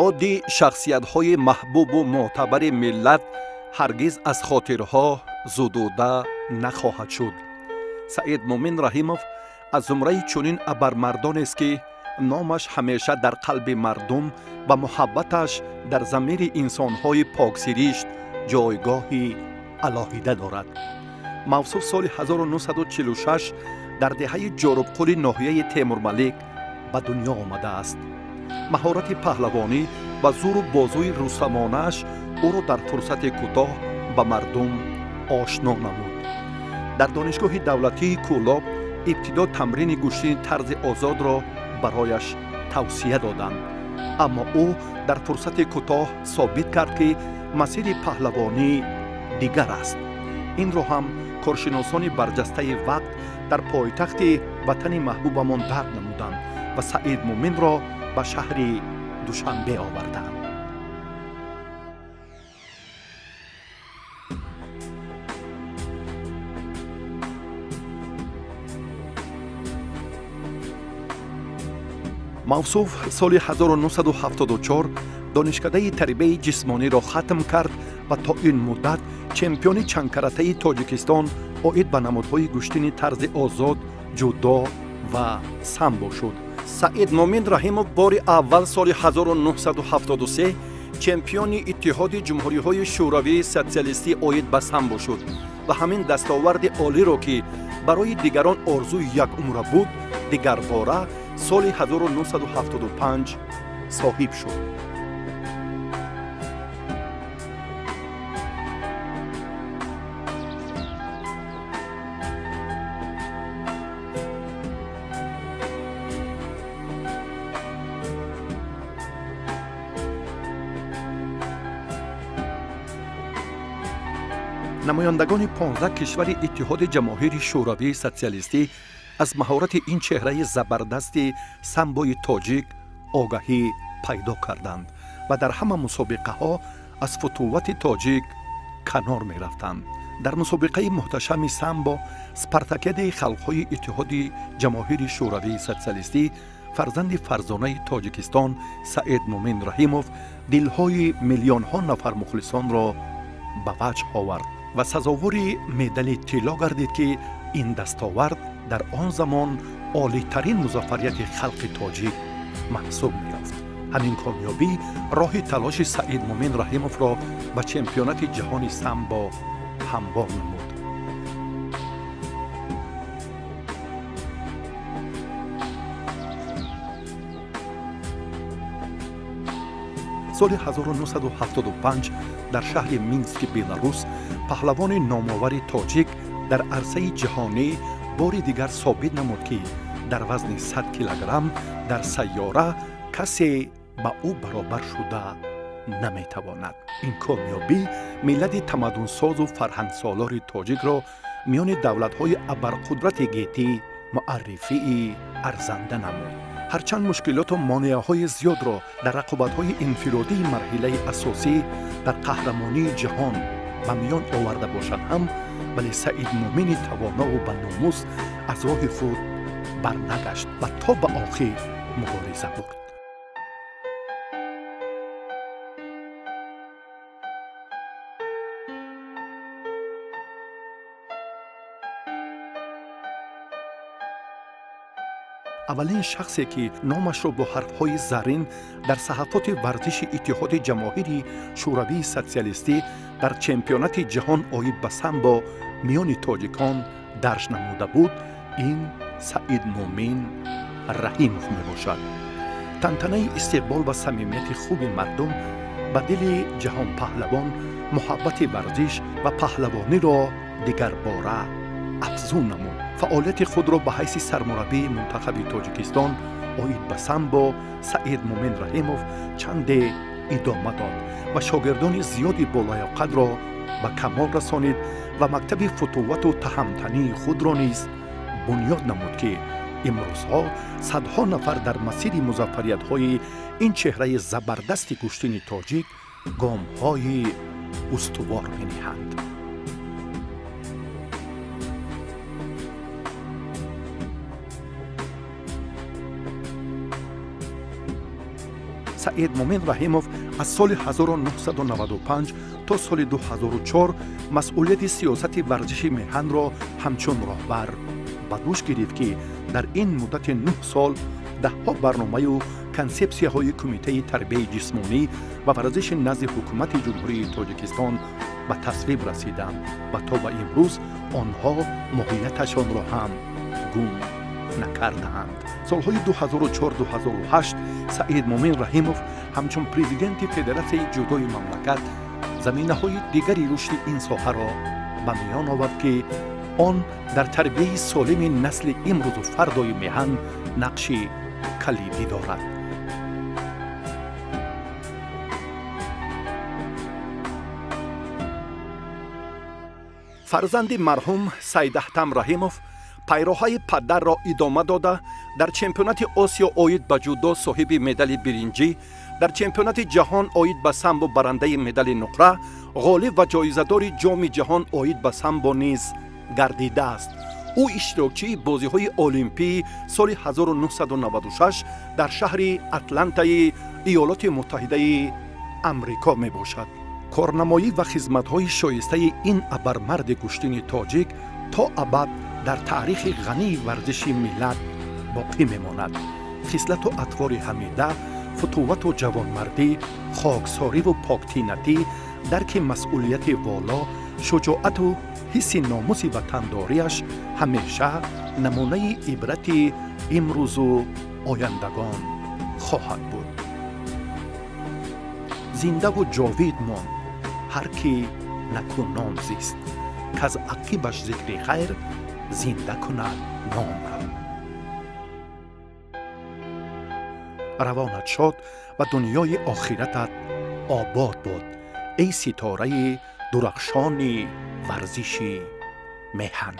Ёди шахсиятҳои маҳбубу мӯътабари миллат ҳаргиз аз хотирҳо зудуда нахоҳад шуд. Саидмӯмин Раҳимов аз зумраи чунин абармардонест, ки номаш ҳамеша дар қалби мардум ва муҳаббаташ дар замири инсонҳои поксиришт ҷойгоҳи алоҳида дорад. Мавсуф соли 1946 дар деҳаи Ҷорубқули ноҳияи Темурмалик ба дунё омадааст. Маҳорати паҳлавонӣ ва зуру бозуи рустамонааш ӯро дар фурсати кӯтоҳ ба мардум ошно намуд. Дар донишгоҳи давлатии Кӯлоб ибтидо тамрини гӯштини тарзи озодро барояш тавсия доданд, аммо ӯ дар фурсати кӯтоҳ собит кард, ки масири паҳлавонӣ дигар аст. Инро ҳам коршиносони барҷастаи вақт дар пойтахти ватани маҳбубамон дарк намуданд ва Саидмӯминро ба шаҳри Душанбе оварданд. Мавсуф соли 1974 донишкадаи тарбияи ҷисмониро хатм кард ва то ин муддат чемпиони чандкаратаи Тоҷикистон оид ба намудҳои гӯштини тарзи озод, ҷудо ва самбо шуд. Саидмӯмин Раҳимов бори аввал соли 1973 чемпиони Иттиҳоди Ҷумҳуриҳои Шӯравии Социалистӣ оид ба самбо шуд ва ҳамин дастоварди олиро, ки барои дигарон орзуи якумра буд, дигарбора соли 1975 соҳиб шуд. Намояндагони 15 кишвари Иттиҳоди Ҷамоҳири Шӯравии Социалистӣ аз маҳорати ин чеҳраи забардасти самбои тоҷик огаҳӣ пайдо карданд ва дар ҳама мусобиқаҳо аз футуввати тоҷик канор мерафтанд. Дар мусобиқаи муҳташами самбо спартакиадаи халқҳои Иттиҳоди Ҷамоҳири Шӯравии Социалистӣ фарзанди фарзонаи Тоҷикистон Саидмӯмин Раҳимов дилҳои миллионҳо нафар мухлисонро ба ваҷҳ овард ва сазовори медали тилло гардид, ки ин дастовард дар он замон олитарин музаффарияти халқи тоҷик маҳсуб меёфт. Ҳамин комёбӣ роҳи талоши Саидмӯмин Раҳимовро ба чемпионати ҷаҳони самбо ҳамвор намуд. Соли 1975 дар шаҳри Мински Беларус паҳлавони номовари тоҷик дар арсаи ҷаҳонӣ бори дигар собит намуд, ки дар вазни 100 килограмм дар сайёра касе ба ӯ баробар шуда наметавонад. Ин комёбӣ миллати тамаддунсозу фарҳангсолори тоҷикро миёни давлатҳои абарқудрати гетӣ муаррифии арзанда намуд. Ҳарчанд мушкилоту монеаҳои зиёдро дар рақобатҳои инфиродии марҳилаи асосӣ дар қаҳрамонии ҷаҳон ба миён оварда бошад ҳам, вале Саидмӯмини тавонову баномус аз роҳи худ барнагашт ва то ба охир мубориза бурд. Аввалин шахсе, ки номашро бо ҳарфҳои заррин дар саҳафоти варзиши Иттиҳоди Ҷамоҳири Шӯравии Социалистӣ дар чемпионати ҷаҳон оид ба самбо миёни тоҷикон дарҷ намуда буд, ин Саидмӯмин Раҳимов мебошад. Тантанаи истиқбол ва самимияти хуби мардум ба дили ҷаҳонпаҳлавон муҳаббати варзиш ва паҳлавониро дигарбора афзун намуд. Фаъолияти худро ба ҳайси сармураббии мунтахаби Тоҷикистон оид ба самбо Саидмӯмин Раҳимов чанде идома дод ва шогирдони зиёди болаёқатро ба камол расонид ва мактаби футуввату таҳамтании худро низ бунёд намуд, ки имрӯзҳо садҳо нафар дар масири музаффариятҳои ин чеҳраи забардасти гӯштини тоҷик гомҳои устувор мениҳанд. Саид Мумин Раҳимов аз соли 1995 то соли 2004 масъулияти сиёсати варзиши меҳанро ҳамчун роҳбар ба дӯш гирифт, ки дар ин муддати 9 сол даҳҳо барномаю консепсияҳои Кумитаи тарбияи ҷисмонӣ ва варзиши назди Ҳукумати Ҷумҳурии Тоҷикистон ба тасвиб расиданд ва то ба имрӯз онҳо моҳияташонро ҳам гум накардаанд. Солҳои 2004-2008 Саид Мумин Раҳимов ҳамчун президенти Федератсияи ҷудои мамлакат заминаҳои дигари рушди ин соҳаро ба миён овард, ки он дар тарбияи солими насли имрӯзу фардои меҳан нақши калидӣ дорад. Фарзанди марҳум Сайдаҳтам Раҳимов пайроҳаи падарро идома дода, дар чемпионати Осиё оид ба ҷудо соҳиби медали биринҷӣ, дар чемпионати ҷаҳон оид ба самбо барандаи медали нуқра, ғолиб ва ҷоизадори Ҷоми ҷаҳон оид ба самбо низ гардидааст. Ӯ иштирокчии бозиҳои олимпии соли 1996 дар шаҳри Атлантаи Иёлоти Муттаҳидаи Амрико мебошад. Корнамоӣ ва хизматҳои шоистаи ин абармарди гӯштини тоҷик то абад дар таърихи ғании варзиши миллат боқӣ мемонад. Хислату атвори ҳамида, футувату ҷавонмардӣ, хоксориву поктинатӣ, дарки масъулияти воло, шуҷоату ҳисси номуси ватандориаш ҳамеша намунаи ибрати имрӯзу ояндагон хоҳад буд. Зиндаву ҷовид монд ҳар ки накӯ ном зист, каз ақибаш зикри хайр зинда кунад номро. Равонат шод ва дунёи охиратат обод буд, эй ситораи дурахшони варзиши меҳан.